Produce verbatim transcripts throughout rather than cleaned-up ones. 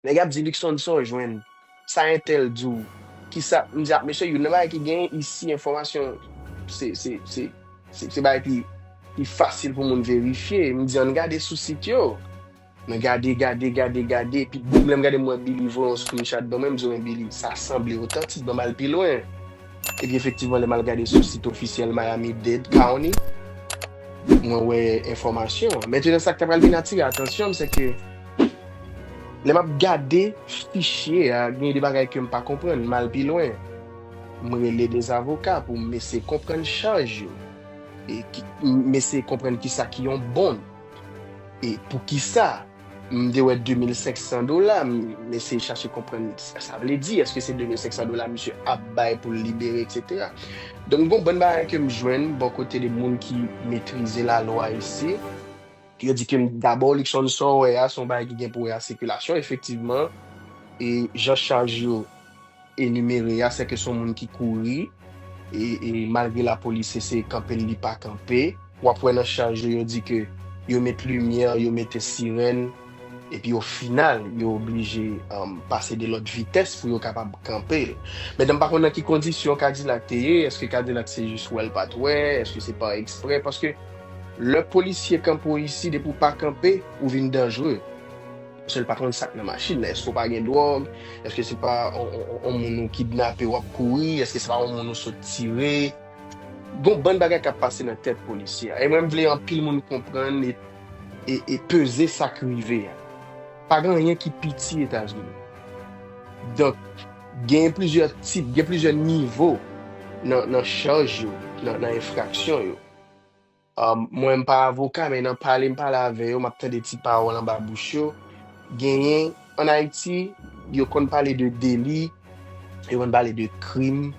Nèg ap di Luckson sa w jwenn, sa entèl di w, kisa, m di, "Ah, mesye, youn nan bagay ki genyen isi, enfòmasyon, se, se, se, se, se bagay ki, ki fasil pou moun verifye." M di, "Ann gade sou sit yo." Mwen gade, gade, gade, gade, epi boum, lè m gade, m wè Billy voye yon screenshot ban mwen, m di, "Men Billy, sa sanble otantik, ban m al pi lwen." Epi efektivman, lè m al gade sou sit ofisyèl Miami-Dade County, mwen wè enfòmasyon an. Mentnan, sa k ta pral vin atire atansyon m, se ke lè m ap gade fichye a, gen de bagay ke m pa konprann, m al pi lwen. M rele de zavoka pou m eseye konprann chaj yo. E ki, m eseye konprann kisa ki yon bond. E poukisa? M te wè de mil senk san dola, m eseye chache konprann sa sa vle di. Èske se de mil senk san dola misye ap bay pou l libere, etsetera? Donk, gon bann bagay ke m jwenn bò kote de moun ki metrize lalwa isi. Yo di ke m, dabò, Luckson sa w wè a, se yon bagay ki gen pou wè a sikilasyon. Efektivman, e jan chaj yo enimere a, se ke se yon moun ki kouri, e, e malgre lapolis eseye kanpe l, li pa kanpe. W ap wè nan chaj yo, yo di ke yo met limyè, yo mete sirèn, epi o final, yo oblije, um, pase de lòt vitès pou yo kapab kanpe l. Mentnan, m pa konn nan ki kondisyon Kadilak te ye, èske Kadilak se jis wè l pa t wè, èske se pa eksprè, paske lè polisye kanpe w isi, depi w pa kanpe, ou vin danjere. Paske l pa konn sa k nan machin nan. Èske w pa gen dwòg? Èske se pa on, on, on, on moun ou kidnape, w ap kouri? Èske se pa on moun ou sot tire? Gon bann bagay k ap pase nan tèt polisye a. E mwen, m vle anpil moun konprann e, e, e peze sa k rive a. Pa gen anyen ki piti Etazini. Donk, gen plizyè tip, gen plizyè nivo nan, nan chaj yo, nan, nan enfraksyon yo. Um, mwen, m pa avoka, men nan pale m pale avè yo, m ap tande ti pawòl anba bouch yo. Genyen, ann Ayiti, yo konn pale de deli, yo konn pale de krim.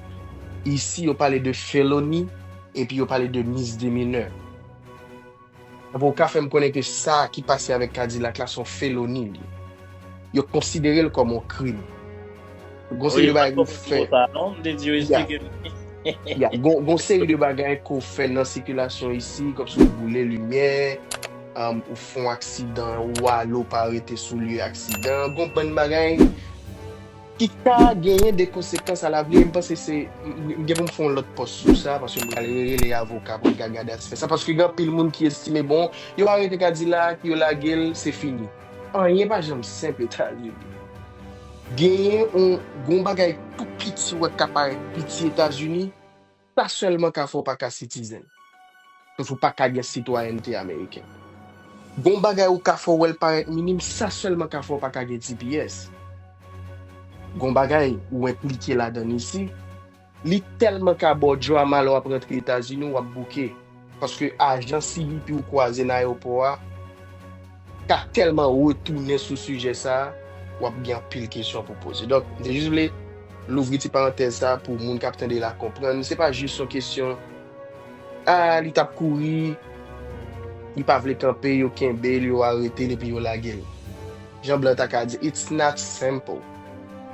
Isi, yo pale de feloni, epi yo pale de misdemeanor. Avoka fè m konnen ke sa ki pase avèk Kadilak la, se yon feloni li. Yo konsidere l kòm yon krim. Gon seri de bagay yo fè. Sa non, m te di yo eksplike m. Ya, gon, gon seri de bagay ke w fè nan sikilasyon isi, kòmsi w boule limyè, um, ou fè yon aksidan, ou ale, ou pa rete sou lye aksidan, gon bann bagay ki ka genyen de konsekans a lavni. M panse se, m, m gen pou m fè yon lòt pòs sou sa, paske m pral rele avoka pou m ka gade aspè sa, paske gen anpil moun ki estime, bon, yo arete Kadilak, yo lage l, se fini. Anyen pa janm senp Etazini. Genyen yon, yon bagay tou piti w wè k ka parèt piti Etazini, sa sèlman ka fè w pa ka citizen. Paske w pa ka gen sitwayènte ameriken. Gon bagay ou ka fè w wè l parèt minim, sa sèlman ka fè w pa ka gen T P S. Gon bagay ou enplike ladan l isi, li tèlman ka ba w drama lè w ap rantre Etazini, w ap bouke. Paske ajan C B P ou kwaze nan ayewopò a ka tèlman retounen sou sijè sa a, w ap gen anpil kesyon pou poze. Donk, m te jis vle louvri ti parantèz sa a pou moun k ap tande la konprann. Se pa jis yon kesyon, a, li t ap kouri, li pa vle kanpe, yo kenbe l, yo arete l, epi yo lage l. Jan blan ta ka di, it's not simple.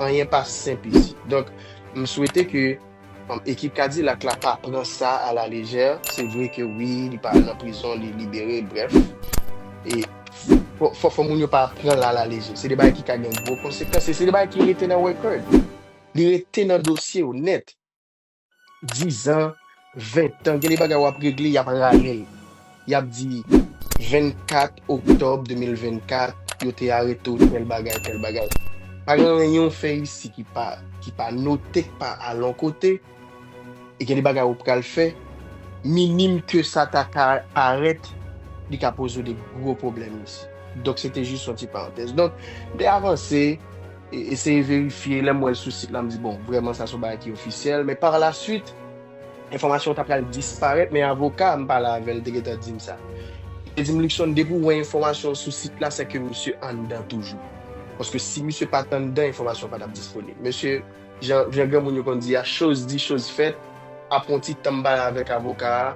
Anyen pa senp isi. Donk, m swete ke, um, ekip Kadilak la pa pran sa a la lejè. Se vre ke wi, li pa nan prizon, li libere, brèf. E fò, fò, fò moun yo pa pran l a la lejè. Se de bagay ki ka gen gwo konsekans. E se de bagay ki rete nan record. Li rete nan dosye yo nèt. Diz an, ven tan, gen de bagay w ap regle, y ap rale l. Y ap di, vennkat oktòb de mil vennkat, yo te arete w, tèl bagay, tèl bagay. Pa gen anyen w fè isi ki pa, ki pa note, ki pa al yon kote. E gen de bagay ou pral fè, minim ke sa ta ka parèt, li ka poze w de gwo pwoblèm isi. Donk, se te jis yon ti parantèz. Donk, m te avanse, e, eseye verifye, lè m wè l sou sit la, m di, bon, vrèman, sa se yon bagay ki ofisyèl. Men pa la swit, enfòmasyon ta pral disparèt, men avoka m pale avè l te gentan di m sa. Li te di m, Luckson, depi w wè enfòmasyon sou sit la, se ke misye anndan toujou. Paske si misye pa t anndan, enfòmasyon pa t ap disponib. Mesye, jan, jan granmoun yo konn di a, chose dit, chose faite, apre yon ti tan m pale avèk avoka a,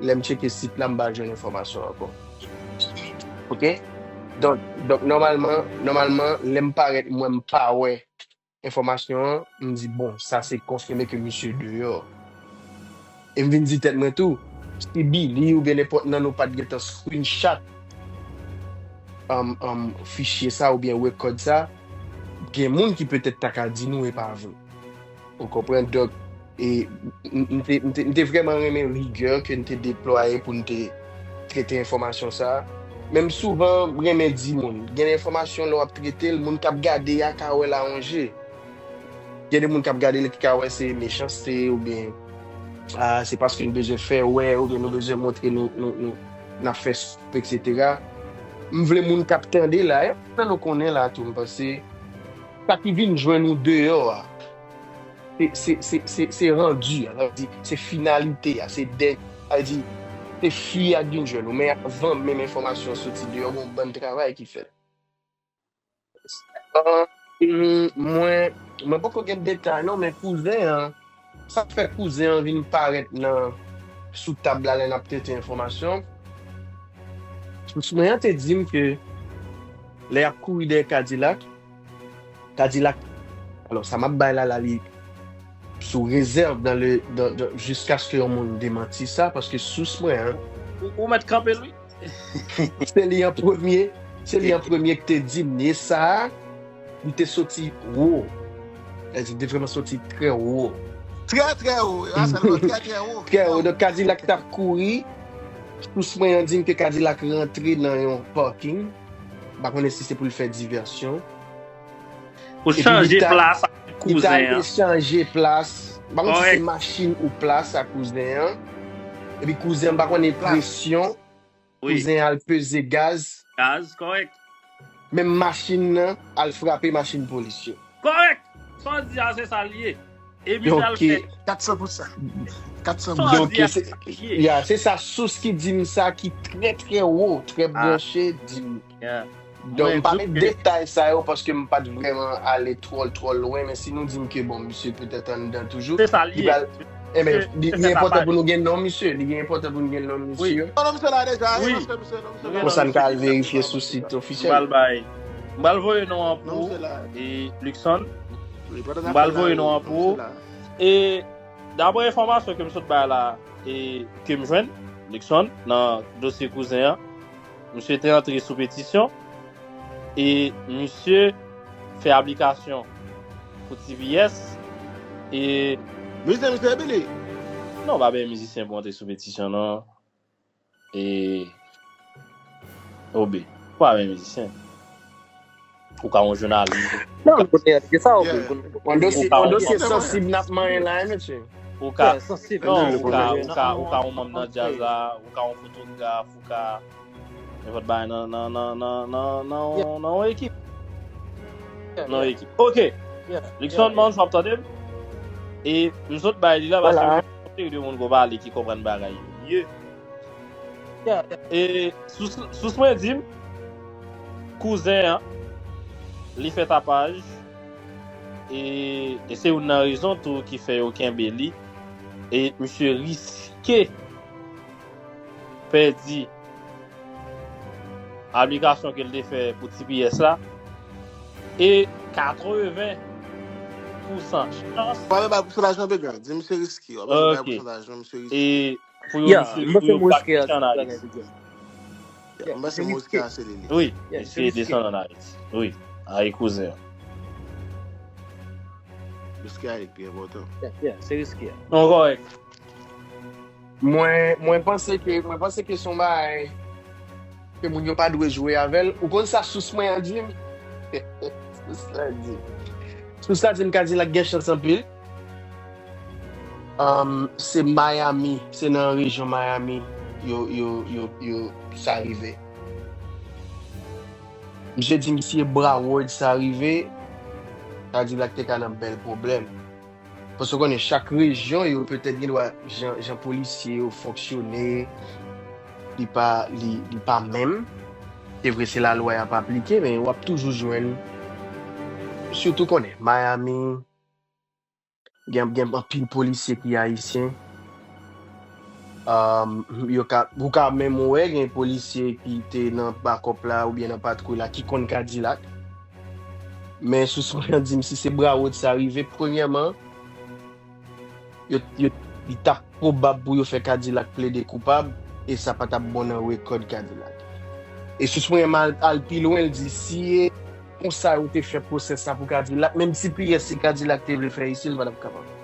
lè m tcheke sit la, m pa jwenn enfòmasyon ankò. Oke? Donk, donk, nòmalman, nòmalman, lè m parèt, m wè m pa wè enfòmasyon an, m di, bon, sa se konfime ke misye deyò. E m vin di tèt mwen tou, si Billy oubyen nenpòt nan nou pa t gentan screenshot, um, um, fichye sa oubyen rekòd sa, gen moun ki petèt ta ka di nou e pa vre. Ou konprann? Donk, e, m, m te, m te, m te vrèman renmen rigè ke n te deplwaye pou n te trete enfòmasyon sa a. Men m souvan renmen di moun, gen enfòmasyon lè w ap trete l, moun k ap gade a ka wè l a yon je. Gen de moun k ap gade l ki ka wè se mechanste oubyen, ah, se paske nou bezwen fè wè oubyen nou bezwen montre nou, nou, nou, n ap fè sou, etsetera. M vle moun k ap tande la, y ap fè nou konnen la tou, m panse sa ki vin jwenn ou deyò a, se, se, se, se, se randi a, sa vle di, se finalite a, se dènye, sa vle di, se fwi a k vin jwenn ou. Men avan menm enfòmasyon soti deyò, gen yon bann travay ki fèt. Ah, mm, mwen, mwen poko gen detay non, men kouzen an, sa k fè kouzen an vin parèt nan, sou tab la lè n ap trete enfòmasyon, sous mwen an te di m ke lè y ap kouri dèyè Kadilak, Kadilak, alò, sa m ap bay la, la, li sou rezèv dans le, dans, dans, jiskaske yon moun demanti sa, paske sous mwen an, Ou, ou mèt kanpe l, wi. Se li an premye, se li an premye ki te di m, e sa a, li te soti wo. Li te vrèman soti trè wo. Trè, trè wo. Rachel, trè, trè wo. Trè wo. Donk, Kadilak t ap kouri. Sous mwen an di m ke Kadilak rantre nan yon parking. M pa konnen si se pou l fè divèsyon. Pou chanje plas ak kouzen an. Li t al chanje plas. M pa konn si se machin ou plas ak kouzen an. Epi kouzen an, m pa konnen presyon. Kouzen an al peze gaz. Gaz, kòrèk. Menm machin nan al frape machin polis yo. Kòrèk! Sa w di a, se sa l ye. E misye al fè. Kat san pou san. Kat san pou san. Donk, se, ya, se sa sous ki di m sa ki trè, trè wo, trè branche, di m. Donk, m pa met detay sa yo paske m pa t vrèman ale twò, twò lwen, men si nou di m ke, bon, misye petèt anndan toujou, se sa l ye. Enben, li enpòtan pou nou gen non misye. Li enpòtan pou nou gen non misye. Non, non, misye la deja. Wi. Paske misye, non, misye la. Konsa n ka al verifye sou sit ofisyèl. M pral bay. M pral voye non an pou ou. E Luckson. M pral voye non an pou ou. E daprè enfòmasyon ke m sot bay la, e ke m jwenn, Luckson, nan dosye kouzen an, misye te antre sou petisyon. E misye fè aplikasyon pou T P S. E mizisyen, misye Billy. Non, pa byen mizisyen pou antre sou petisyon, non. E Obe, ou pa byen mizisyen. Ou ka yon jounalis. Non, konnen sa ou Yon dosye, yon dosye sansib n ap manyen la, mesye. Ou ka, non, ou ka, ou ka, ou ka yon manm nan djaz la, ou ka yon fotograf, ou ka nenpòt bagay nan, nan, nan, nan, nan, nan, nan yon ekip. Nan yon ekip. Ok. Luckson Mons, w ap tande m? E m sot bay li la, paske yon seri de moun ko pale ki konprann bagay yo. E sous, sous mwen di m, kouzen an, li fè tapaj, e, e se youn nan rezon tou ki fè yo kenbe li, e misye riske pèdi aplikasyon ke l te fè pou T P S la, e katreven pousan chans. W ap bay pousantaj nan, Bega? Di m se riske. W ap bay pousantaj nan, misye riske. E pou yo, misye, pou yo pa kite analiz. M panse m riske a se li li. Wi, misye desann analiz. Wi, a e kouzen an. Riske a li k pi enpòtan. Se riske a. Non, kòrèk. Mwen, mwen panse ke, mwen panse ke se yon bagay ke moun yo pa dwe jwe avè l. Ou konn sa sous mwen an di m? Sous la di m. Sous la di m Kadilak gen chans anpil. Um, se Miami, se nan rejyon Miami yo, yo, yo, yo sa rive. Misye di m si e Broward sa rive, Kadilak te ka nan bèl pwoblèm. Paske w konnen chak rejyon yo petèt gen dwa jan, jan polisye yo fonksyone, li pa, li, li pa menm. Se vre se lalwa y ap aplike, men w ap toujou jwenn, sitou konnen Miami, gen, gen anpil polisye ki ayisyen. Um, yo ka, ou ka menm wè gen polisye ki te nan bakòp la oubyen nan patwouy la ki konn Kadilak. Men sous mwen an di m si se Broward sa rive, premyèman, yo, yo, li t ap pwobab pou yo fè Kadilak plede koupab, e sa pa t ap bon nan rekòd Kadilak. E sous mwen an al, al pi lwen, l di si e konsa yo te fè pwosès la pou Kadilak, menm si pyès si Kadilak te vle fè isi, l pa t ap kapab.